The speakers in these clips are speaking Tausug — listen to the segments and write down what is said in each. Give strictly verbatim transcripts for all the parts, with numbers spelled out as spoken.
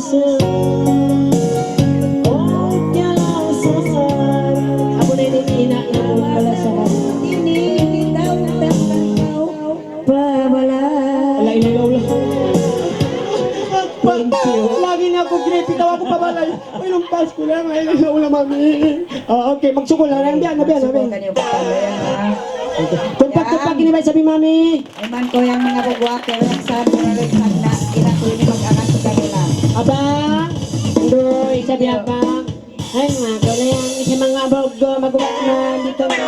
Amu na ini, ina' na mu pala sa. Ini, ini daw, daw, daw. Pabala. Ala, ini daw lang. Pa, pa, lagi na aku grape, tawag ko pabala. Uy, lumpas ko lang, ay, ilaw lang, mami. Ah, okay, magsukul na lang, biya' na, biya' na, biya' na. Subukan niyo po pala yan, ha? Tumpak, tumpak, ini ba sabi, mami? Iman ko yang mga bugwak, yang sa mga rin sa na, ina ko ini mag-angat sa kanila. Abang, Doy, sabi abang. Ay, mga ko na yan, sa mga bugwak, maguwak na, dito na.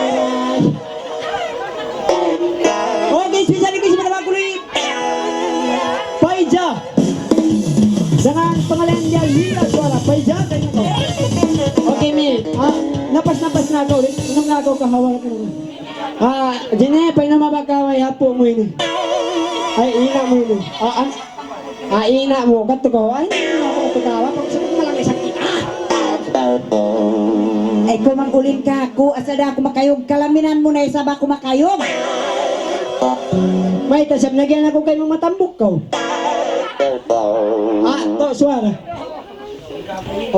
Okay, special request para mga kulit. Paija. Dengan pangalan niya, Lila Suara. Paija, kanya ko. Okay, mi. Ah, napas-napas na ako ulit. Nung ako kahawal ko. Ah, Jine, pa ina mabakaway hapu mu ini. Ay, ina' mu ini. Ah, an-, ah, ina' mu. Kato ko. Ay, ina' mu. Kato ko. Pag sa mga lang isang ina'. Ay, kumang ulin ka ako. Asa da ako makayog. Kalaminan mu na isa ba ako makayog? May tasab na gyan ako kay mamatambok ko. Ah, to, suara. Okay.